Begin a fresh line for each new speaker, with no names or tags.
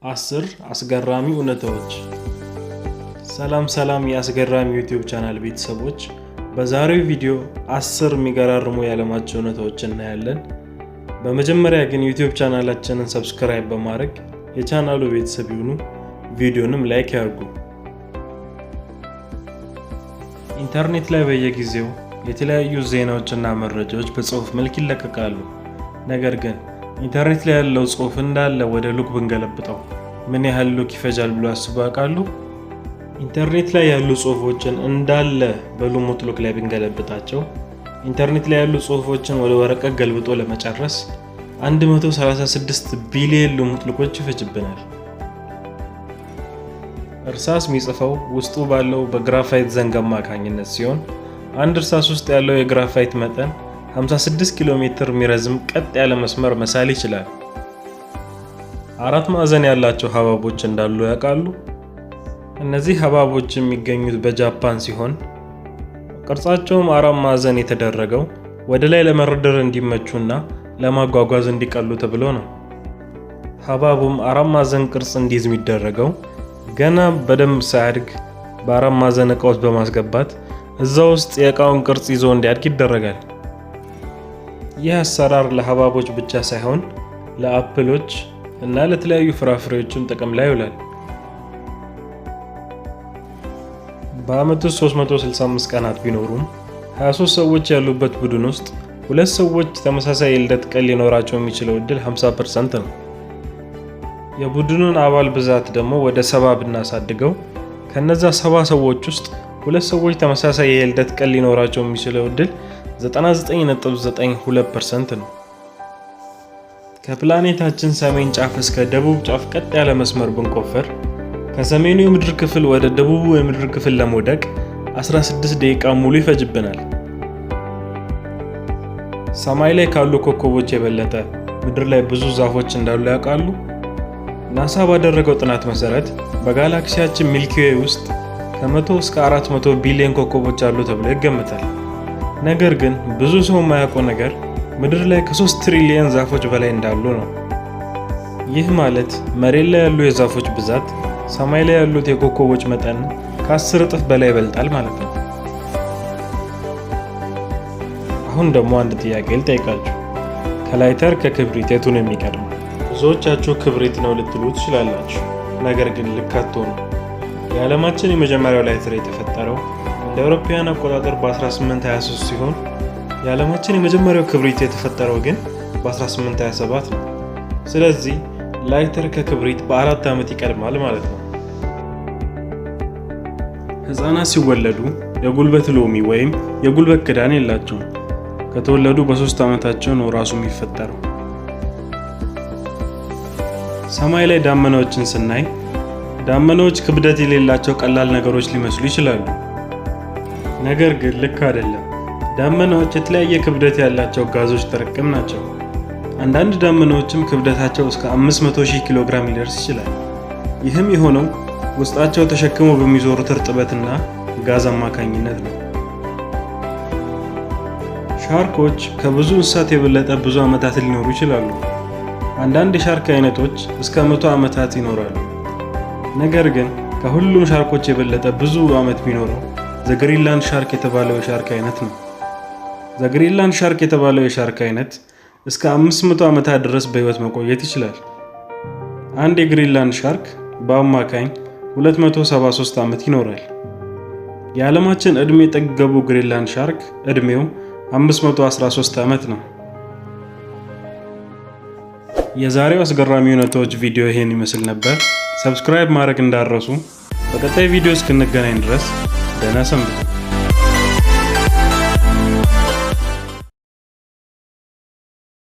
10 አስገራሚ እውነታዎች። ሰላም ሰላም የአስገራሚ YouTube channel ቤተሰቦች፣ በዛሬው ቪዲዮ 10 የሚገራርሙ የዓለማችን እውነታዎች እናያለን። በመጀመሪያ ግን YouTube channel ኣችንን subscribe በማድረግ የቻናሉ ቤተሰብ ይሁኑ። ቪዲዮንም like ያድርጉ። ኢንተርኔት ላይ በየጊዜው የተለያዩ ዜናዎችና መረጃዎች በጽሁፍ መልክ ይለቀቃሉ። ነገር ግን ኢንተርኔት ላይ ያለው ጽሁፍ እንዳለ ወደ ሉክ ብንገለብጠው ምን ያህል ሉክ ይፈጃል ብሎ አስበው ያውቃሉ? ኢንተርኔት ላይ ያሉ ጽሁፎችን እንዳለ በልሙጥ ሉክ ላይ ብንገለብጣቸው ኢንተርኔት ላይ ያሉ ጽሁፎችን ወደ ወረቀት ገልብጦ ለመጨረስ 136 ቢሊዮን ልሙጥ ሉኮች ይፈጅብናል። እርሳስ የሚጽፈው ውስጡ ባለው በ graphite ዘንግ አማካኝነት ሲሆን አንድ እርሳስ ውስጥ ያለው የ graphite መጠን 56 ኪሎ ሜትር የሚረዝም ቀጥ ያለ መስመር መሳል ይችላል። አራት ማዕዘን ያላቸው ሐባቦች እንዳሉ ያውቃሉ? እነዚህ ሐባቦች የሚገኙት በጃፓን ሲሆን ቅርጻቸውም አራት ማዕዘን የተደረገው ወደ ላይ ለመደርደር እንዲመቹና ለማጓጓዝ እንዲቀሉ ተብሎ ነው። ሐባቡም አራት ማዕዘን ቅርጽ እንዲይዝ የሚደረገው ገና በደንብ ሳያድግ በአራት ማዕዘን እቃ ውስጥ በማስገባት እዛ ውስጥ የእቃውን ቅርጽ ይዞ እንዲያድግ ይደረጋል። ይህ አሰራር ለሐባቦች ብቻ ሳይሆን ለ apple ኦች እና ለተለያዩ ፍራፍሬዎችም ጥቅም ላይ ይውላል። በዓመት ውስጥ 365 ቀናት ቢኖሩም 23 ሰዎች ያሉበት ቡድን ውስጥ ሁለት ሰዎች ተመሳሳይ የልደት ቀን ሊኖራቸው የሚችለው እድል 50% ነው። የቡድኑን አባል ብዛት ደግሞ ወደ 70 ብናሳድገው ከነዛ 70 ሰዎች ውስጥ ሁለት ሰዎች ተመሳሳይ የልደት ቀን ሊኖራቸው የሚችለው እድል 99.92% ነው። ከፕላኔታችን ሰሜን ጫፍ እስከ ደቡብ ጫፍ ቀጥ ያለ መስመር ብንቆፍር ከሰሜኑ የምድር ክፍል ወደ ደቡቡ የምድር ክፍል ለመውደቅ 16 ደቂቃ ሙሉ ይፈጅብናል። ሰማይ ላይ ካሉ ኮከቦች የበለጠ ምድር ላይ ብዙ ዛፎች እንዳሉ ያውቃሉ? ናሳ ባደረገው ጥናት መሰረት በጋላክሲያችን Milky Way ውስጥ ከ100 እስከ 400 ቢሊዮን ኮከቦች አሉ ተብሎ ይገመታል። ነገር ግን ብዙ ሰው የማያውቀው ነገር ምድር ላይ ከ3 ትሪሊየን ዛፎች በላይ እንዳሉ ነው። ይህ ማለት መሬት ላይ ያሉ የዛፎች ብዛት ሰማይ ላይ ያሉት የኮከቦች መጠን ከ10 እጥፍ በላይ ይበልጣል ማለት ነው። አሁን ደግሞ አንድ ጥያቄ ልጠይቃችሁ። ከላይተር ከክብሪት የቱ ነው የሚቀድመው? ብዙዎቻችሁ ክብሪት ነው ልትሉ ትችላላችሁ። ነገር ግን ልክ አትሆኑ። የዓለማችን የመጀመሪያው ላይተር የተፈጠረው እንደ አውሮፓውያን አቆጣጠር በ1823 ሲሆን የዓለማችን የመጀመሪያው ክብሪት የተፈጠረው ግን በ1827 ነው። ስለዚህ ላይተር ከክብሪት በ4 ዓመት ይቀድማል ማለት ነው። ሕፃናት ሲወለዱ የጉልበት ሎሚ ወይም የጉልበት ክዳን የላቸውም። ከተወለዱ በ3 ዓመታቸው ነው ራሱ የሚፈጠረው። ሰማይ ላይ ዳመናዎችን ስናይ ዳመናዎች ክብደት የሌላቸው ቀላል ነገሮች ሊመስሉ ይችላሉ። ነገር ግን ልክ አይደለም። ዳመናዎች የተለያየ ክብደት ያላቸው ጋዞች ጥርቅም ናቸው። አንዳንድ ዳመናዎችም ክብደታቸው እስከ 500,000 ኪሎ ግራም ሊደርስ ይችላል። ይህም የሆነው ውስጣቸው ተሸክመው በሚዞሩት እርጥበትና ጋዝ አማካኝነት ነው። ሻርኮች ከብዙ እንስሳት የበለጠ ብዙ ዓመታት ሊኖሩ ይችላሉ። አንዳንድ የሻርክ አይነቶች እስከ 100 ዓመታት ይኖራሉ። ነገር ግን ከሁሉም ሻርኮች የበለጠ ብዙ ዓመት የሚኖረው the Greenland shark የተባለው የሻርክ አይነት ነው። The Greenland shark የተባለው የሻርክ አይነት እስከ 500 ዓመታት ድረስ በሕይወት መቆየት ይችላል። አንድ የ Greenland shark በአማካኝ 273 ዓመት ይኖራል። የዓለማችን ዕድሜ ጠገቡ Greenland shark ዕድሜው 513 ዓመት ነው። የዛሬው አስገራሚ እውነታዎች ቪዲዮ ይሄን ይመስል ነበር። Subscribe ማድረግ እንዳትረሱ። በቀጣይ ቪዲዮ እስክንገናኝ ድረስ ደህና ሰንብቱ።